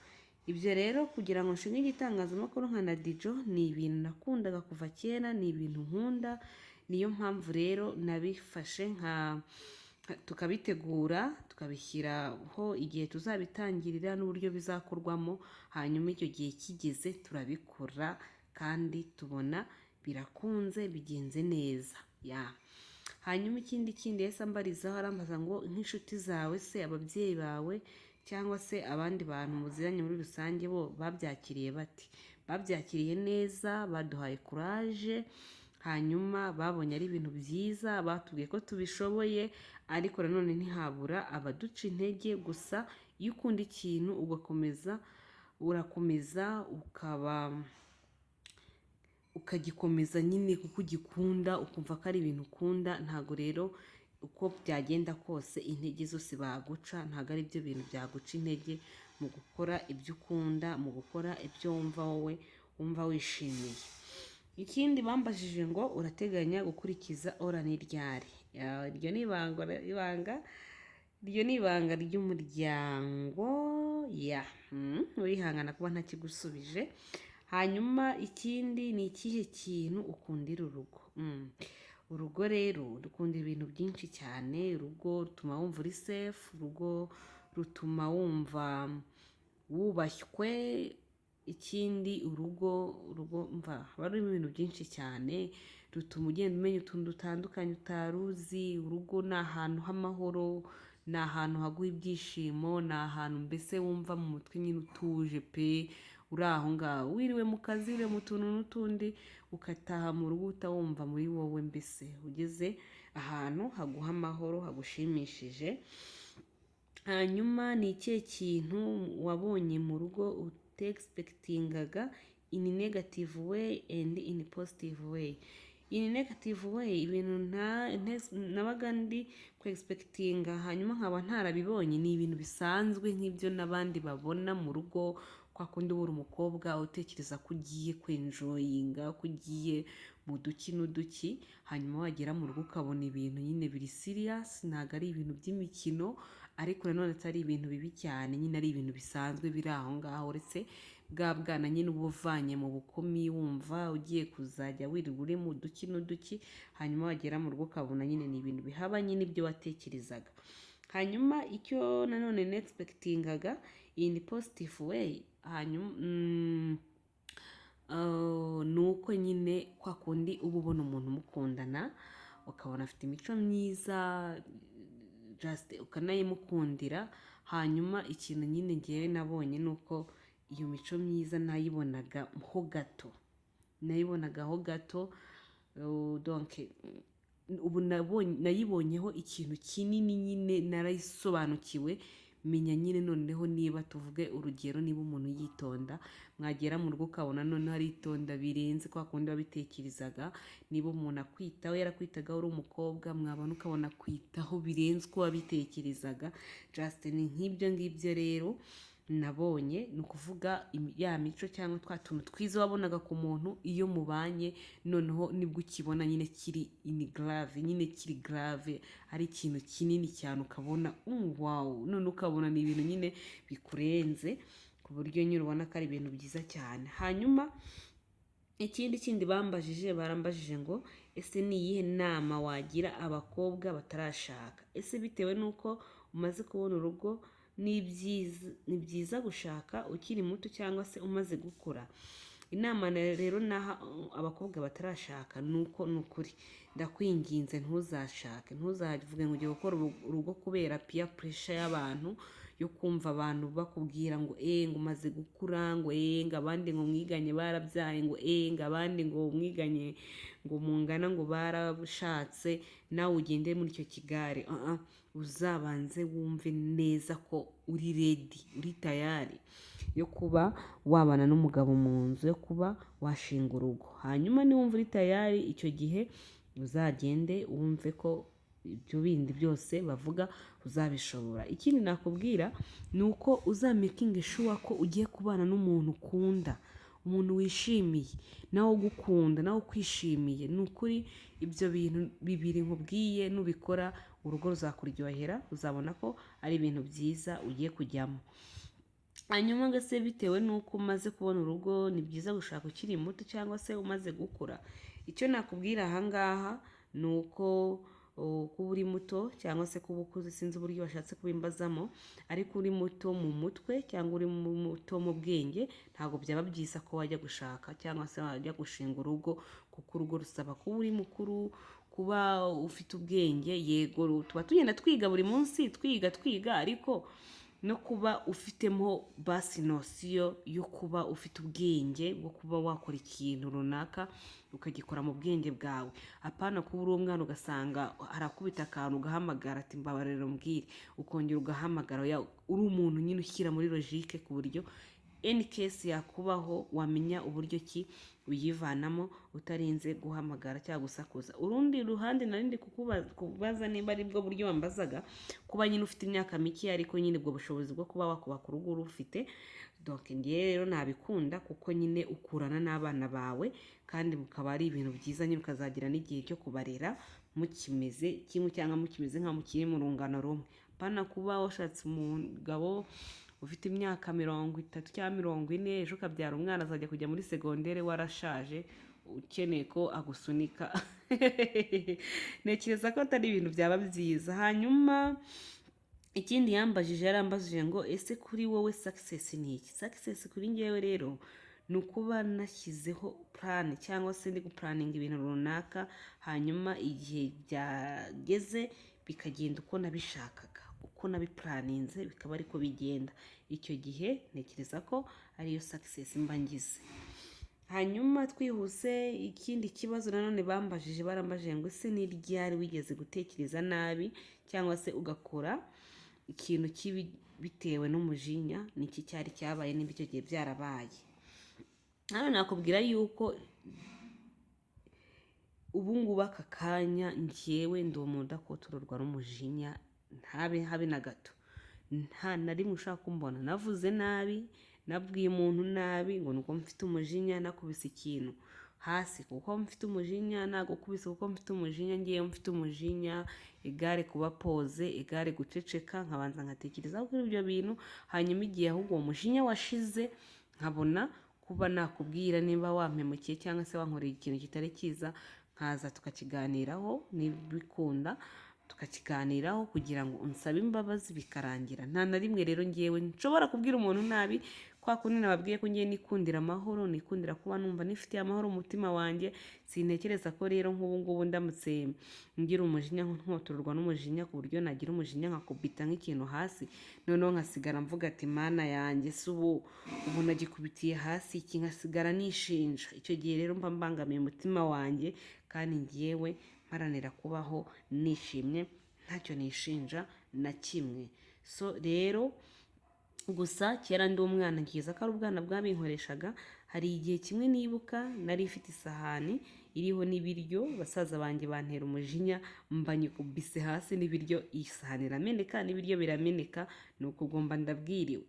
S1: Ibyo rero, kugira ngo nshinge igitangazamakuru nka Nadijo, ni ibintu nakundaga kuva kera, ni ibintu nkunda. Niyo mpamvu rero nabifashe nka tukabitegura, tukabishyiraho igihe tuzabitangirira n'uburyo bizakorwamo. Hanyuma icyo gihe kigeze turabikora kandi tubona birakunze, bigenze neza ya. Hanyuma ikindi kindi yahise ambarizaho, arambaza ngo nk'inshuti zawe se, ababyeyi bawe cyangwa se abandi bantu muziranye muri rusange, bo babyakiriye bate? Babyakiriye neza, baduhaye courage, hanyuma babonye ari ibintu byiza, batubwiye ko tubishoboye. Ariko nanone ntihabura abaduca intege. Gusa iyo ukunda ikintu ugakomeza, urakomeza ukaba ukagikomeza nyine kuko ugikunda, ukumva ko ari ibintu ukunda. Ntabwo rero Uko byagenda kose, intege zose baguca ntabwo ari byo bintu byaguca intege mu gukora ibyo ukunda, mu gukora ibyo wumva wowe wumva wishimiye. Ikindi bambajije ngo: "Urateganya gukurikiza Orani ryari?" Iryo ni ibanga, iryo ni ibanga ry'umuryango. Ya, urihangana kuba ntakigusubije. Hanyuma ikindi: "Ni ikihe kintu ukundira urugo?" Urugo rero rukunda ibintu byinshi cyane. Urugo rutuma wumva uri safe, urugo rutuma wumva wubashywe. Ikindi, urugo mva haba rurimo ibintu byinshi cyane, rutuma ugenda umenya utuntu dutandukanye utari uzi. Urugo ni ahantu h'amahoro, ni ahantu haguha ibyishimo, ni ahantu mbese wumva mu mutwe nyine utuje pe. Uri aho ngaho, wiriwe mu kazi, wiriwe mu tuntu n'utundi, ugataha mu rugo utawumva muri wowe mbese ugeze ahantu haguha amahoro, hagushimishije. Hanyuma: "Ni ikihe kintu wabonye mu rugo utexpectingaga in negative way and in positive way?" In negative way, ibintu nabaga ndi kwexpectinga hanyuma nkaba ntarabibonye, ni ibintu bisanzwe nk'ibyo n'abandi babona mu rugo. Kwa kundi ubura umukobwa utekereza ko ugiye kwenjoyinga, ko ugiye mu duki n'uduki, hanyuma wagera mu rugo ukabona ibintu nyine biri serious. Ntabwo ari ibintu by'imikino, ariko nanone atari ibintu bibi cyane, nyine ari ibintu bisanzwe biri aho ngaho, uretse bwa bwana nyine uba uvanye mu bukumi, wumva ugiye kuzajya wirirwa uri mu duki n'uduki, hanyuma wagera mu rugo ukabona nyine ni ibintu bihabanye n'ibyo watekerezaga. Hanyuma icyo nanone nexpectingaga in positive way, hanyuma ni uko nyine kwa kundi uba ubona umuntu mukundana, ukabona afite imico myiza, just ukanayimukundira. Hanyuma ikintu nyine ngewe nabonye ni uko iyo mico myiza nayibonaga ho gato, nayibonagaho gato. Donc ubu nayibonyeho ikintu kinini nyine, narayisobanukiwe, menya nyine noneho niba, tuvuge urugero, niba umuntu yitonda, mwagera mu rugo ukabona noneho aritonda birenze kwa kundi wabitekerezaga. Niba umuntu akwitaho, yarakwitagaho uri umukobwa, mwabona ukabona akwitaho birenze uko wabitekerezaga. Just ni nk'ibyo ngibyo rero nabonye. Ni ukuvuga ya mico cyangwa twa tuntu twiza wabonaga ku muntu, iyo mubanye noneho nibwo ukibona nyine kiri in grave, nyine kiri grave, ari ikintu kinini cyane, ukabona wow, none ukabona ni ibintu nyine bikurenze, ku buryo nyine ubona ko ari ibintu byiza cyane. Hanyuma ikindi kindi bambajije, barambajije ngo: "Ese ni iyihe nama wagira abakobwa batarashaka? Ese bitewe n'uko umaze kubona urugo, ni byiza gushaka ukiri muto cyangwa se umaze gukura?" Inama rero naha abakobwa batarashaka ni uko, ni ukuri ndakwinginze, ntuzashake, ntuzavuge ngo ugiye gukora urugo kubera peer pressure y'abantu, yo kumva abantu bakubwira ngo ngo umaze gukura, ngo ngo abandi ngo mwiganye barabyaye, ngo ngo abandi ngo mwiganye, ngo mungana, ngo barashatse, nawe ugende muri icyo kigare. Uzabanze wumve neza ko uri ready, uri tayari yo kuba wabana n'umugabo mu nzu, yo kuba washinga urugo. Hanyuma niwumva uri tayari, icyo gihe uzagende wumve ko ibyo bindi byose bavuga uzabishobora. Ikindi nakubwira ni uko uzamakinge sure ko ugiye kubana n'umuntu ukunda, umuntu wishimiye, nawe ugukunda, nawe ukwishimiye. Ni ukuri ibyo bintu bibiri nkubwiye nubikora, urugo ruzakuryohera, uzabona ko ari ibintu byiza ugiye kujyamo. Hanyuma ngo: "Ese bitewe n'uko umaze kubona urugo, ni byiza gushaka ukiri muto cyangwa se umaze gukura?" Icyo nakubwira ahangaha ni uko kuba uri muto cyangwa se kuba ukuze, sinzi uburyo washatse kubimbazamo, ariko uri muto mu mutwe cyangwa uri muto mu bwenge, ntabwo byaba byiza ko wajya gushaka cyangwa se wajya gushinga urugo, kuko urugo rusaba kuba uri mukuru, kuba ufite ubwenge. Yego, tuba tugenda twiga buri munsi, twiga twiga, ariko no kuba ufitemo basi notion yo kuba ufite ubwenge bwo kuba wakora ikintu runaka, ukagikora mu bwenge bwawe, apana kuba uri umwana ugasanga arakubita akantu ugahamagara ati: "Mbabarira umbwire", ukongera ugahamagara. Uri umuntu nyine ushyira muri logique ku buryo Any case yakubaho, wamenya uburyo ki uyivanamo utarinze guhamagara cyangwa gusakuza. Urundi ruhande nari ndi kubaza niba ari bwo buryo wambazaga, kuba nyine ufite imyaka mike ariko nyine ubwo bushobozi bwo kuba wakubaka urugo urufite. Donc ngewe rero nabikunda, kuko nyine ukurana n'abana bawe kandi bukaba ari ibintu byiza nyine, ukazagira n'igihe cyo kubarera mukimeze kimwe cyangwa mukimeze nk'aho mukiri mu rungano rumwe. Apana kuba washatse umugabo ufite imyaka 30 cyangwa 40, ejo ukabyara umwana azajya kujya muri segondere warashaje, ukeneye ko agusunika. Ntekereza ko atari ibintu byaba byiza. Hanyuma ikindi yambajije, yarambajije ngo: "Ese kuri wowe success ni iki?" Success kuri ngewe rero ni ukuba nashyizeho plan cyangwa se ndi guplanninga ibintu runaka, hanyuma igihe byageze bikagenda uko nabishakaga, uko nabiplanninze bikaba ariko bigenda. Icyo gihe ntekereza ko ariyo success mba ngize. Hanyuma twihuse, ikindi kibazo nanone bambajije, barambajije ngo: "Ese ni ryari wigeze gutekereza nabi cyangwa se ugakora ikintu kibi bitewe n'umujinya? Ni iki cyari cyabaye niba icyo gihe byarabaye?" Hano nakubwira yuko ubu ngubu aka kanya njyewe ndi umuntu udakotororwa n'umujinya, ntabe habe na gato. Nta na rimwe ushaka kumbona navuze nabi, nabwiye umuntu nabi ngo nuko mfite umujinya, nakubise ikintu hasi kuko mfite umujinya, nagukubise kuko mfite umujinya. Ngewe mfite umujinya, égale kuba pause, égale guceceka, nkabanza nkatekereza kuri ibyo bintu, hanyuma igihe ahubwo uwo mujinya washize nkabona kuba nakubwira niba wampemukiye cyangwa se wankoreye ikintu kitari cyiza, nkaza tukakiganiraho, nibikunda tukakiganiraho kugira ngo unsabe imbabazi, bikarangira. Nta na rimwe rero ngewe nshobora kubwira umuntu nabi. Kwa kundi nababwiye ko ngewe nikundira amahoro, nikundira kuba numva nifitiye amahoro umutima wanjye. Sintekereza ko rero nk'ubu ngubu ndamutse ngira umujinya, nkotororwa n'umujinya ku buryo nagira umujinya nkakubita nk'ikintu hasi, noneho nkasigara mvuga ati: "Mana yanjye, si ubu nagikubitiye hasi iki?" Nkasigara nishinja. Icyo gihe rero mba mbangamiye umutima wanjye, kandi ngewe mparanira kubaho nishimye, ntacyo nishinja na kimwe. So rero gusa kera ndi umwana, nkiza ko ari ubwana bwabinkoreshaga, hari igihe kimwe nibuka nari mfite isahani iriho n'ibiryo, basaza banjye bantera umujinya, mba nyikubise hasi n'ibiryo, iyi sahani irameneka n'ibiryo birameneka, nuko ubwo mba ndabwiriwe.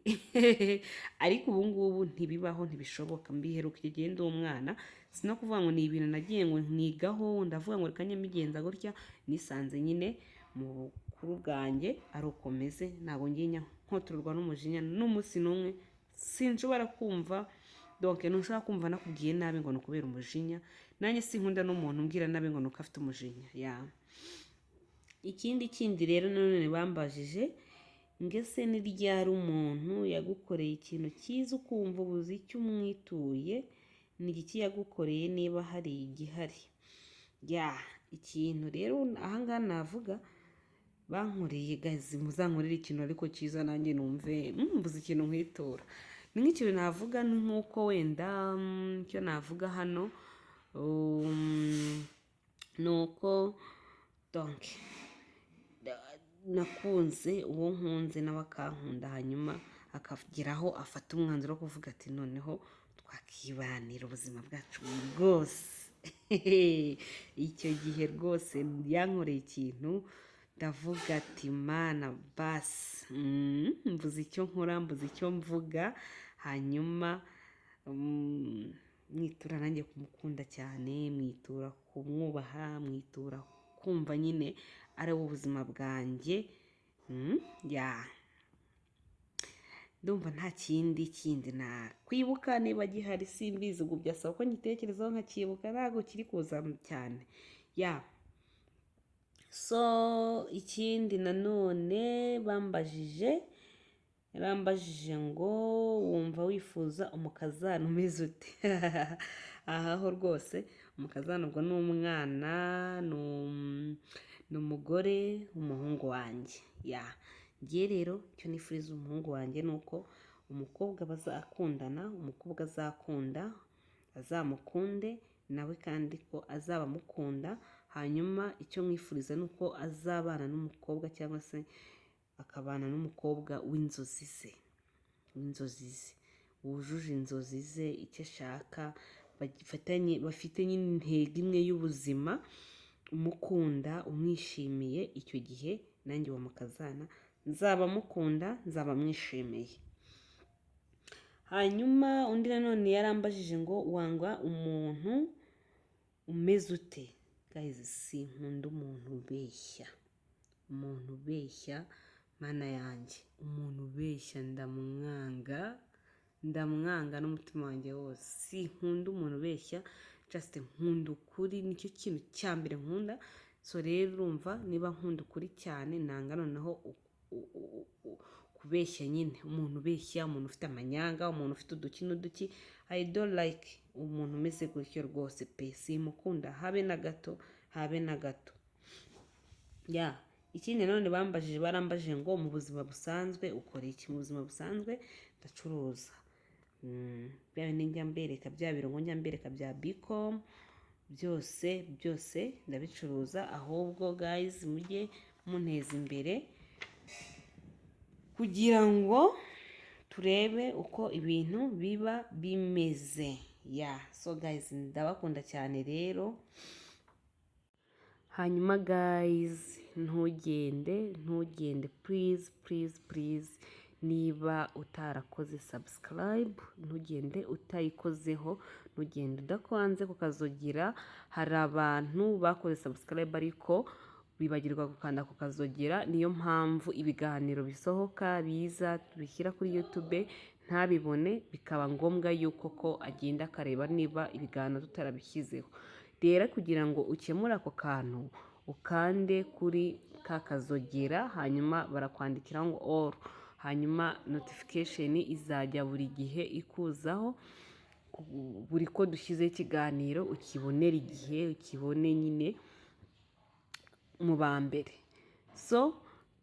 S1: Ariko ubu ngubu ntibibaho, ntibishoboka. Mbiheruka icyo gihe ndi umwana. Si no kuvuga ngo ni ibintu nagiye ngo nigaho, ndavuga ngo reka njye mbigenza gutya. Nisanze nyine mu bukuru bwanjye ari uko meze. Ntabwo ngiye nkotororwa n'umujinya n'umunsi n'umwe. Sinshobora kumva, donc ntushobora kumva nakubwiye nabi ngo ni ukubera umujinya. Nanjye sinkunda n'umuntu umbwira nabi ngo ni uko afite umujinya ya. Ikindi kindi rero nanone bambajije ngo: "Ese ni ryari umuntu yagukoreye ikintu cyiza ukumva ubuze icyo umwituye? Ni iki yagukoreye niba hari igihari?" Ya, ikintu rero ahangaha navuga bankoreye, gazi muzankorere ikintu ariko cyiza nanjye numve mbuze ikintu nkwitura. Ni nk'ikintu navuga, ni nk'uko wenda icyo navuga hano ni uko donc nakunze uwo nkunze nawe akankunda, hanyuma akageraho afata umwanzuro wo kuvuga ati: "Noneho twakibanira ubuzima bwacu bwose." Icyo gihe rwose yankoreye ikintu, ndavuga ati: "Mana, basi mbuze icyo nkora, mbuze icyo mvuga." Hanyuma mwitura nanjye kumukunda cyane, mwitura kumwubaha, mwitura kumva nyine ari we ubuzima bwanjye. Ya, ndumva nta kindi kindi nakwibuka. Niba gihari simbizi, ubwo byasaba ko ngitekerezaho nkakibuka, ntabwo kiri kuza cyane. Ya, so ikindi nanone bambajije, yarambajije ngo: "Wumva wifuza umukazana umeze ute?" Aha ho rwose umukazana ubwo ni umwana, ni umugore w'umuhungu wanjye. Ya, ngiye rero icyo nifuriza umuhungu wanjye ni uko umukobwa bazakundana, umukobwa azakunda azamukunde nawe, kandi ko azaba amukunda. Hanyuma icyo mwifuriza ni uko azabana n'umukobwa cyangwa se akabana n'umukobwa w'inzozi ze, w'inzozi ze.
S2: wujuje inzozi ze, icyo ashaka, bafatanye, bafite nyine intego imwe y'ubuzima, umukunda, umwishimiye. Icyo gihe nanjye uwo mukazana nzaba mukunda, nzaba mwishimiye. Hanyuma undi nanone yarambajije ngo wanga umuntu umeze ute? Guys, sinkunda umuntu ubeshya. Umuntu ubeshya, Mana yanjye, umuntu ubeshya ndamwanga, ndamwanga n'umutima wanjye wose. Sinkunda umuntu ubeshya, just nkunda ukuri, nicyo kintu cya mbere nkunda. So rero urumva, niba nkunda ukuri cyane, nanga noneho kubeshya nyine. Umuntu ubeshya, umuntu ufite amanyanga, umuntu ufite uduki n'uduki, I don't like umuntu umeze gutyo rwose pe. Simukunda habe na gato, habe na gato. Ya, ikindi nanone bambajije, barambajije ngo mu buzima busanzwe ukora iki? Mu buzima busanzwe ndacuruza. Bya bindi njya mbereka, bya birungo njya mbereka bya Bicom, byose byose ndabicuruza. Ahubwo guys, mujye munteza imbere kugira ngo turebe uko ibintu biba bimeze. Ya, so guys, ndabakunda cyane rero. Hanyuma guys, ntugende, ntugende, please, please, please. Niba utarakoze subscribe, ntugende utayikozeho, ntugende udakanze kukazogera. Hari abantu bakoze subscribe ariko bibagirwa gukanda ku kazogera, niyo mpamvu ibiganiro bisohoka biza tubishyira kuri YouTube ntabibone, bikaba ngombwa yuko ko agenda akareba niba ibiganiro tutarabishyizeho. Rero kugira ngo ukemure ako kantu, ukande kuri ka kazogera, hanyuma barakwandikira ngo all, hanyuma notification izajya buri gihe ikuzaho buri ko dushyizeho ikiganiro, ukibonera igihe, ukibone nyine mu ba mbere. So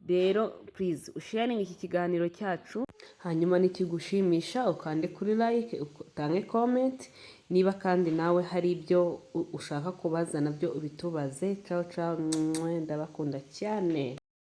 S2: rero please, usharinge iki kiganiro cyacu, hanyuma nikigushimisha ukande kuri like, utange comment. Niba kandi nawe hari ibyo ushaka kubaza, nabyo ubitubaze. Ciao ciao, ndabakunda cyane.